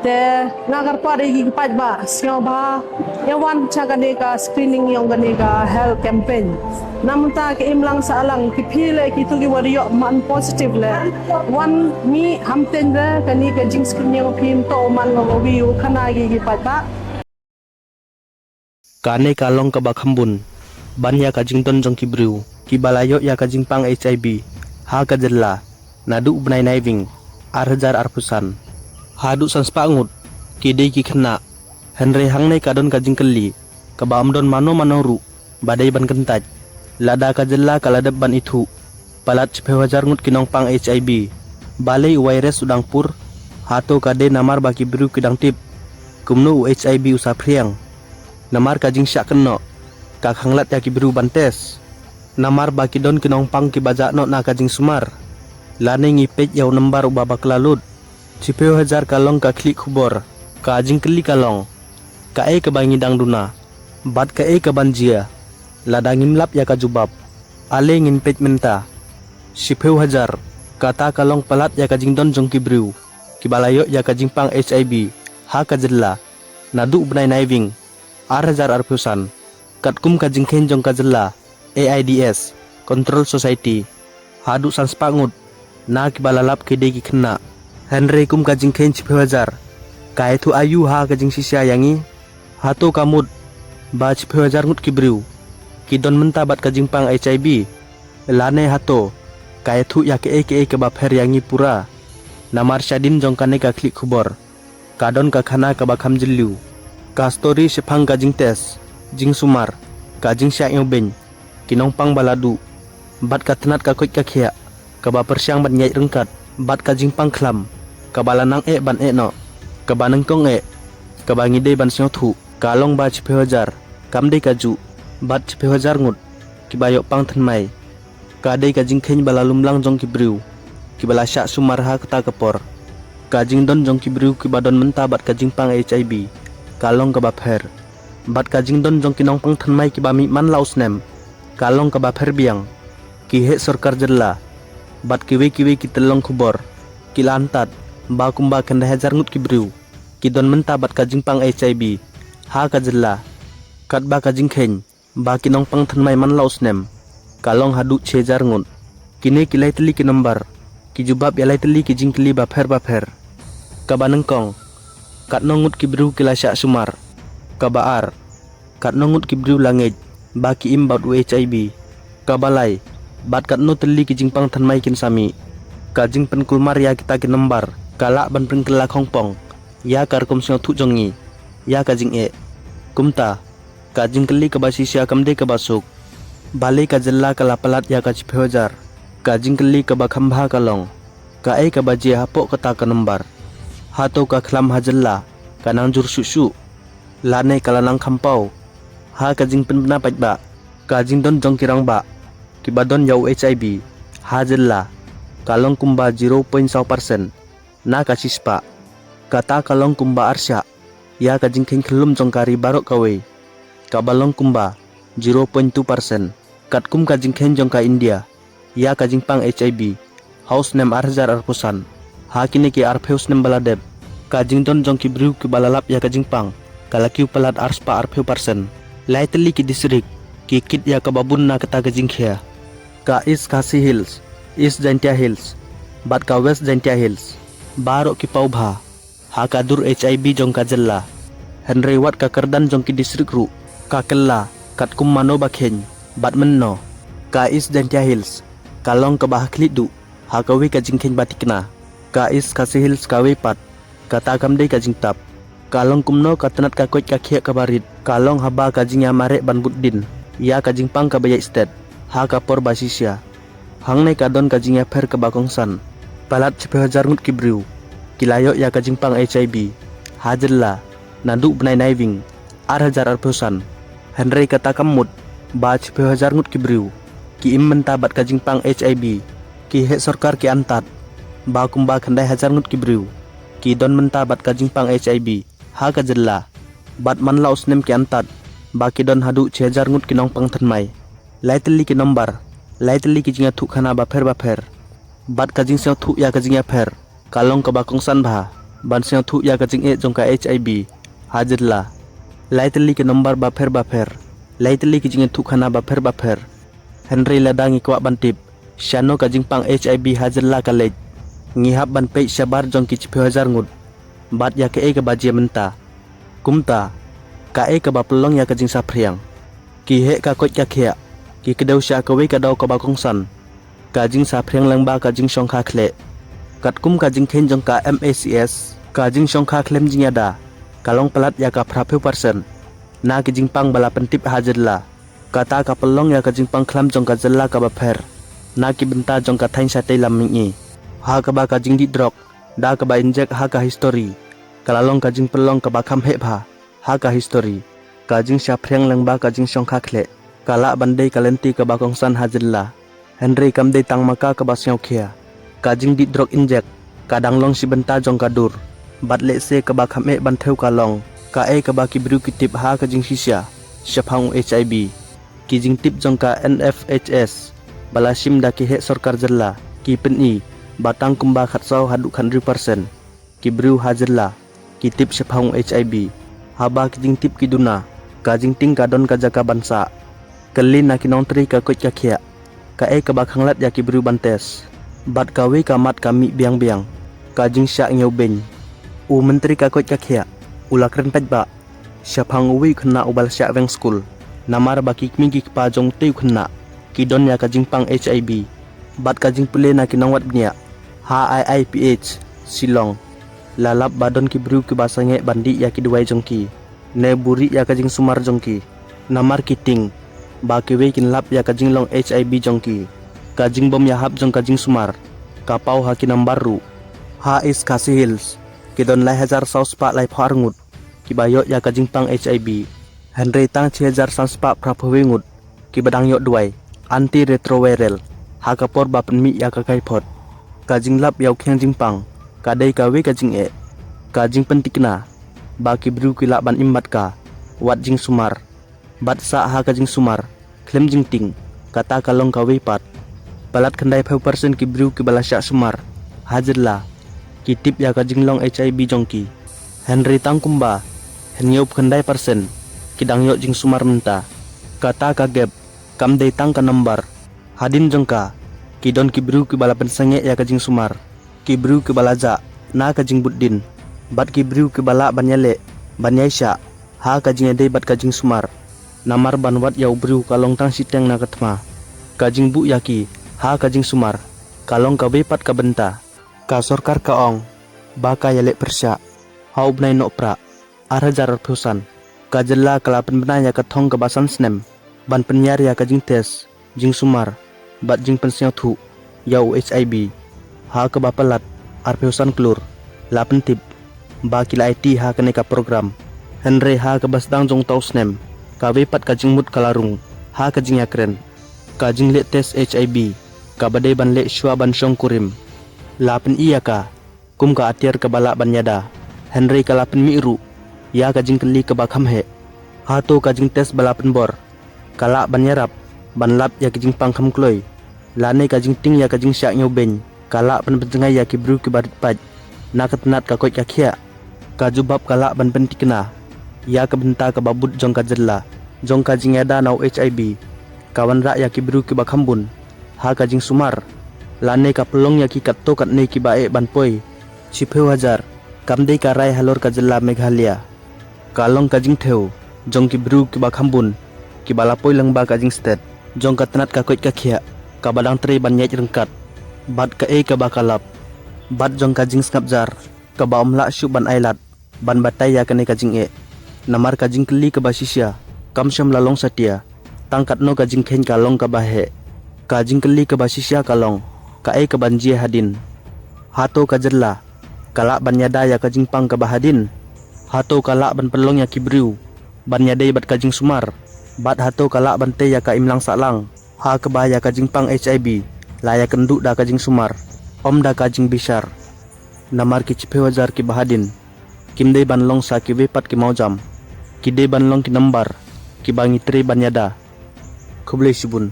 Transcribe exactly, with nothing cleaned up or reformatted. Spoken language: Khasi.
Te nga kyrpad ïa ki paidbah sngewbha ïa wan sha kane ka screening ïong kane ka health campaign. Namar ta ka imlang sahlang ki phi leh kito ki wa ïoh man positive leh, wan mih hamten re kane ka jing screening ïong phi, ym toh man long wi u khana ki ki paidbah. Kane ka long kaba kham bun ban ïa ka jingdon jong ki briew kiba la ïoh ïa ka jingpang HIV ha ka jylla naduh u bnai Naiwieng ar hajar arphew san haduh san spah ngut ki dei ki khynnah. Hynrei hangne ka don ka jingkylli kaba ym don mano mano ruh ba dei ban kyntait. Lada ka jylla ka la dep ban ithuh palat shiphew hajar ngut ki nongpang HIV, balei u virus u dang pur? Hato ka dei namar ba ki briew ki dang tip kumno u HIV u saphriang? Namar ka jingshah kynnoh ka khanglad ïa ki briew ban test? Namar ba ki don ki nongpang kiba jah noh na ka jingsumar? Lane ngi peit ïa u nambar uba bakla lut? Shiphew hajar ka long ka khlieh khubor. Ka jingkylli ka long, kaei kaba ngi dang duna bad kaei kaban jia? Lada ngim lap ïa ka jubab, ale ngin peit mynta. Shiphew hajar, kata ka long palat ïa ka jingdon jong ki briew kiba la ïoh ïa ka jingpang HIV ha ka jylla naduh u bnai Naiwieng ar hajar arphew san, katkum ka jingkheiñ jong ka jylla AIDS Control Society, haduh san spah ngut na kiba la lap ki dei ki khynnah. Hynrei kum ka jingkheiñ shiphew hajar ka ïathuh aïu ha ka jingshisha ïa ngi? Hato ka mut ba shiphew hajar ngut ki briew ki don mynta bad ka jingpang HIV? Lane hato ka ïathuh ïa kaei kaei kaba pher ïa ngi pura? Namar shadien jong kane ka khlieh khubor ka don ka khana kaba kham jylliew. Ka story shaphang ka jingtest, jingsumar, ka jingshah ïewbeiñ, ki nongpang ba la duh, bad ka tnat ka koit ka khiah kaba pyrshang ban ïaid ryngkat bad ka jingpang khlam kaba la nang eh ban eh noh. Kaba nyngkong eh kaba ngi dei ban sngewthuh ka long ba shiphew hajar kam dei kajuh bad shiphew hajar ngut kiba ïoh pang thymmai. Ka dei ka jingkheiñ ba la lumlang jong ki briew kiba la shah sumar ha kata ka por. Ka jingdon jong ki briew kiba don mynta bad ka jingpang HIV ka long kaba pher, bad ka jingdon jong ki nongpang thymmai kiba mih man la u snem ka long kaba pher biang. Ki heh sorkar jylla bad kiwei kiwei ki tyllong khubor ki la antad ba kumba khyndai hajar ngut ki briew ki don mynta bad ka jingpang HIV ha ka jylla, katba ka jingkheiñ ba ki nongpang thymmai man la u snem ka long haduh shi hajar ngut. Kine ki lai tylli ki nombar ki jubab ïa lai tylli ki jingkylli bapher bapher. Kaba nyngkong, katno ngut ki briew ki la shah sumar? Kaba ar, katno ngut ki briew la ngeit ba ki im bad u HIV? Kaba lai, bad katno tylli ki jingpang thymmai kin sa mih? Ka jingpynkulmar ïa kita ki nombar ka lah ban pynkylla khongpong ïa ka rukom sngewthuh jong ngi ïa ka jingeh. Kumta ka jingkylli kaba shisha kam dei kaba suk, balei ka jylla ka la palat ïa ka shiphew hajar? Ka jingkylli kaba kham bha ka long, kaei kaba jia hapoh kata ka nombar? Hato ka khlam ha jylla ka nang jur shuh shuh, lane ka la nang kham paw? Ha ka jingpynbna paidbah, ka jingdon jong ki rangbah kiba don ïa u HIV ha jylla ka long kumba zero point saw percent na ka shispah. Kata ka long kumba arshah ïa ka jingkheiñ khyllum jong ka ri baroh kawei, kaba long kumba zero point two percent. Katkum ka jingkheiñ jong ka India ïa ka jingpang HIV ha u snem ar hajar arphew san, ha kine ki arphew snem ba la dep, ka jingdon jong ki briew kiba la lap ïa ka jingpang ka la kiew palat arspah arphew percent. Lai tylli ki district ki kit ïa kaba bun na kata ka jingkhia. Ka East Khasi Hills, East Jaintia Hills bad ka West Jaintia Hills baroh ki paw bha ha ka dur HIV jong ka jylla. Hynrei wat ka kyrdan jong ki district ruh ka kylla katkum mano ba kheiñ bad mynno. Ka East Jaintia Hills ka long kaba ha khlieh duh ha kawei ka jingkheiñ ba thikna. Ka East Khasi Hills kawei pat, kata kam dei ka jingtap. Ka long kumno ka tnat ka koit ka khiah kaba rit? Ka long haba ka jingïamareh ban bud dien ïa ka jingpang kaba ïaid stet ha ka por ba shisha. Hangne ka don ka jingïapher kaba kongsan. Palat shiphew hajar ngut ki briew ki la ïoh ïa ka jingpang HIV ha jylla naduh u bnai Naiwieng ar hajar arphew san. Hynrei kata kam mut ba shiphew hajar ngut ki briew ki im mynta bad ka jingpang HIV. Ki heh sorkar ki antad ba kumba khyndai hajar ngut ki briew ki don mynta bad ka jingpang HIV ha ka jylla, bad man la u snem ki antad ba ki don haduh shi hajar ngut ki nongpang thymmai. Lai tylli ki nombar, lai tylli ki jingïathuhkhana bapher bapher bad ka jingsngewthuh ïa ka jingïapher ka long kaba kongsan bha. ban sngewthuh ïa ka jingeh jong ka HIV ha jylla. Lai tylli ki number bapher bapher, lai tylli ki jingïathuhkhana bapher bapher. Hynrei lada ngi kwah ban tip shano ka jingpang HIV ha jylla ka leit, ngi hap ban peit shabar jong ki shiphew hajar ngut bad ïa kaei kaba jia mynta. Kumta, kaei kaba pynlong ïa ka jingsaphriang? Ki heh ka koit ka khiah, ki kdew sha kawei ka daw kaba kongsan: ka jingsaphriang lyngba ka jingshongkha khleh. Katkum ka jingkheiñ jong ka MACS, ka jingshongkha khlem jingïada ka long palat ïa ka phraphew percent na ki jingpang ba la pyntip ha jylla. Kata ka pynlong ïa ka jingpang khlam jong ka jylla kaba pher na ki bynta jong ka thaiñ shatei lam mihngi, ha kaba ka jingdih drok da kaba injek ha ka histori ka la long ka jingpynlong kaba kham heh bha ha ka histori. Ka jingsaphriang lyngba ka jingshongkha khleh ka lah ban dei ka lynti kaba kongsan ha jylla. Hynrei kam dei tang ma ka kaba sngewkhia. Ka jingdih drok injek ka dang long shi bynta jong ka dur. Bad lehse kaba kham eh ban thew ka long kaei kaba ki briew ki tip ha ka jingshisha shaphang u HIV. Ki jingtip jong ka NFHS ba la shim da ki heh sorkar jylla ki pyni ba tang kumba khatsaw haduh khathynriew percent ki briew ha jylla ki tip shaphang u HIV. Haba ki jingtip ki duna, ka jingtieng ka don ka jaka ban sah. Kylli na ki nongtrei ka koit ka khiah kaei kaba khanglad ïa ki briew ban test. Bad kawei ka mat ka mih biang biang: ka jingshah ñiewbeiñ. U Myntri ka koit ka khiah u la kren paidbah shaphang uwei u khynnah uba la shah weng skul namar ba ki kmie ki kpa jong utei u khynnah ki don ïa ka jingpang HIV. Bad ka jingpule na ki nongwad bniah ha IIPH Shillong, la lap ba don ki briew kiba sangeh ban dih ïa ki dawai jong ki ne buhrieh ïa ka jingsumar jong ki, namar ki tieng ba kiwei kin lap ïa ka jinglong HIV jong ki. Ka jingbym ïahap jong ka jingsumar ka paw ha ki number ruh. Ha East Khasi Hills, ki don lai hajar saw spah laiphew ar ngut kiba ïoh ïa ka jingpang HIV, hynrei tang shi hajar san spah phraphew wei ngut kiba dang ïoh dawai antiretroviral ha ka por ba pynmih ïa ka kaiphod. Ka jinglap ïa u khiang jingpang ka dei kawei ka jingeh, ka jingpyntikna ba ki briew ki lah ban im bad ka wat jingsumar bad sah ha ka jingsumar khlem jingtieng. Kata ka long kawei pat. Palat khyndai phew percent ki briew kiba la shah sumar ha jylla ki tip ïa ka jinglong HIV jong ki, hynrei tang kumba hynñiew phew khyndai percent ki dang ïoh jingsumar mynta. Kata ka gap kam dei tang ka number. Hadien jong ka, ki don ki briew kiba la pynsangeh ïa ka jingsumar, ki briew kiba la jah na ka jingbud dien, bad ki briew kiba lah ban ïaleh ban ïaishah ha ka jingïadei bad ka jingsumar. Namar ban wad ïa u briew ka long tang shiteng na ka thma. Ka jingbuh ïa ki ha ka jingsumar ka long kawei pat ka bynta. Ka sorkar ka ong ba ka ïaleh pyrshah. Ha u bnai Nohprah ar hajar arphew san, ka jylla ka la pynbna ïa ka thong kaba san snem ban pynïar ïa ka jingtest, jingsumar bad jingpynsngewthuh ïa u HIV, ha kaba palat arphew san klur la pyntip ba ki la aiti ha kane ka program. Hynrei ha kaba sdang jong uta u snem, kawei pat ka jingmut ka la rung ha ka jingïakren. Ka jingleh test HIV kaba dei ban leh shuwa ban shong kurim la pyni ïa ka kum ka atiar kaba lah ban ïada, hynrei ka la pynmih ruh ïa ka jingkylli kaba kham heh: hato ka jingtest ba la pynbor ka lah ban ïarap ban lap ïa ki jingpang kham kloi, lane ka jingtieng ïa ka jingshah ñiewbeiñ ka lah ban pynjngai ïa ki briew kiba rit paid na ka tnat ka koit ka khiah? Ka jubab ka lah ban pyntikna ïa ka bynta kaba bud jong ka jylla jong ka jingïada na u HIV. Ka wanrah ïa ki briew kiba kham bun ha ka jingsumar, lane ka pynlong ïa ki katto katne kiba eh ban poi? Shiphew hajar kam dei ka rai halor ka jylla Meghalaya. Ka long ka jingthew jong ki briew kiba kham bun kiba la poi lyngba ka jingstet jong ka tnat ka koit ka khiah kaba dang trei ban ïaid ryngkat bad kaei kaba ka lap, bad jong ka jingsngap jar kaba ym lah shuh ban ailad ban batai ïa kane ka jingeh. Namar ka jingkylli kaba shisha kam shym la long satia tang katno ka jingkheiñ ka long kaba heh. Ka jingkylli kaba shisha ka long kaei kaban jia hadien. Hato ka jylla ka lah ban ïada ïa ka jingpang kaba hadien? Hato ka lah ban pynlong ïa ki briew ban ïadei bad ka jingsumar? Bad hato ka lah ban tei ïa ka imlang sahlang ha kaba ïa ka jingpang HIV la ïakynduh da ka jingsumar, ym da ka jingbishar? Namar ki shiphew hajar kiba hadien kim dei ban long sa kiwei pat ki mawjam, ki dei ban long ki number kiba ngi trei ban ïada. Khublei shibun.